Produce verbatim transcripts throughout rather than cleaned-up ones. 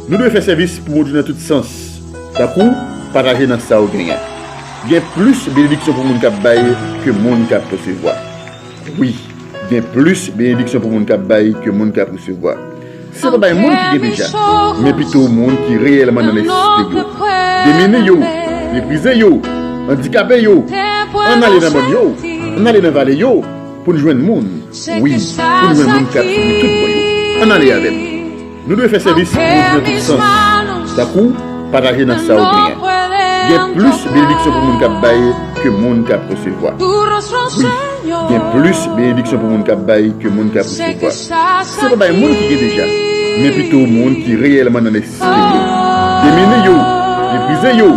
Nou dwe fè sèvis pou Bondye nan tout sans, tankou pataje nan sa w genyen. Gen plis benediksyon pou moun k ap bay ke moun k ap resevwa. Wi, gen plis benediksyon pou moun k ap bay ke moun k ap resevwa. Se pa bay moun ki gen deja, men pito moun ki reyèlman nan nesesite yo. Demine yo, meprize yo, andikape yo, ann ale nan mòn yo, ann ale nan vale yo, pou n jwenn moun. Wi, pou n jwenn moun k ap soufri tout bò yo. Ann ale avè m. Nou dwe fè sèvis pou Bondye nan tout sans, tankou pataje nan sa w genyen. Gen plis benediksyon pou moun k ap bay ke moun k ap resevwa. Wi, gen plis benediksyon pou moun k ap bay ke moun k ap resevwa. Se pa bay moun ki gen deja, men pito moun ki reyèlman nan nesesite yo. Demine yo, meprize yo,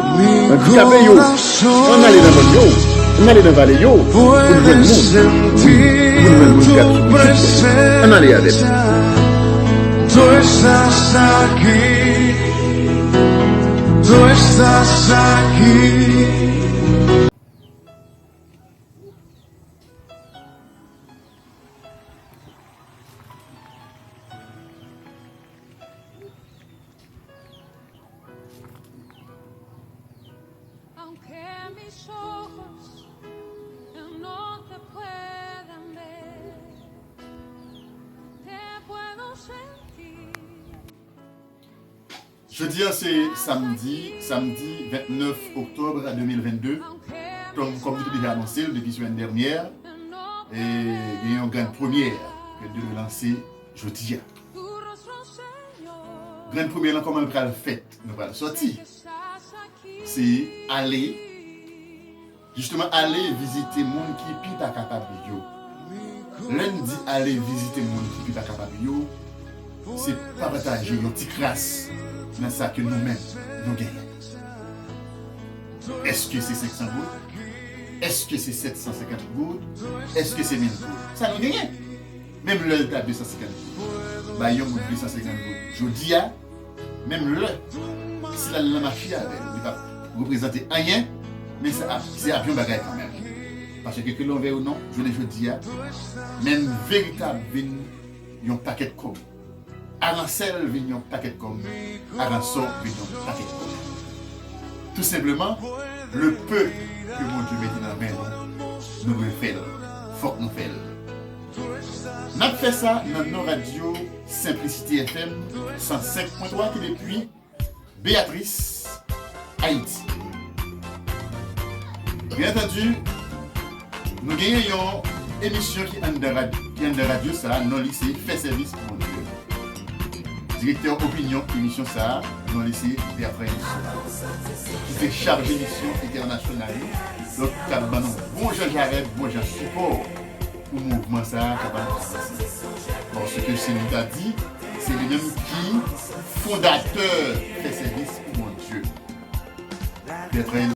andikape yo, ann ale nan mòn yo, ann ale nan vale yo, pou n jwenn moun. Wi, pou n jwenn moun k ap soufri tout bò yo. Ann ale avè m. Aunque mis ojos no te puedan ver, te puedo sentir. Jodi a se samdi, samdi vennèf oktòb de mil vennde. Kòm, kòm nou te deja anonse l depi semèn dènyè, e gen yon grann premyè ke nou dwe lanse jodi a. Grann premyè lan, kòman l pral fèt? Nou pral sòti. Se ale. Jisteman, ale vizite moun ki pi pa kapab yo. Lè n di ale vizite moun ki pi pa kapab yo, se pataje yon ti kras nan sa ke nou menm nou genyen. Èske se senk san goud? Èske se sèt san senkant goud? Èske se mil goud? Sa nou genyen. Menm lè l ta de san senkant goud, bay yon moun de san senkant goud jodi a, menm lè, si l al nan mache avè l, li p ap reprezante anyen, men sa ap, se ap yon bagay kanmenm. Paske ke l anvè ou non, jounen jodi a, menm veritab vin yon pakèt kòb. Aransèl vin yon pakèt kòb. Aransò vin yon pakèt kòb. Tou senpleman, le peu ke Bondye mete nan men nou, nou dwe fè l. Fòk nou fè l. N ap fè sa nan non radyo Simplicity F M san senk pwen twa ki depi Beatrice, Ayiti. Byen antandi, nou genyen yon emisyon ki anndan rad-, ki anndan radyo sa a, non li se Fè sèvis pou Bondye. Direktè opinyon emisyon sa a, non li se Bertrand Elisson, ki se chaje misyon entènasyonal yo, donk k ap ban nou bon jan jarèt, bon jan sipò pou mouvman sa a kapab avanse. Paske si nou ta di, se li menm ki fondatè Fè sèvis pou Bondye. Bertrand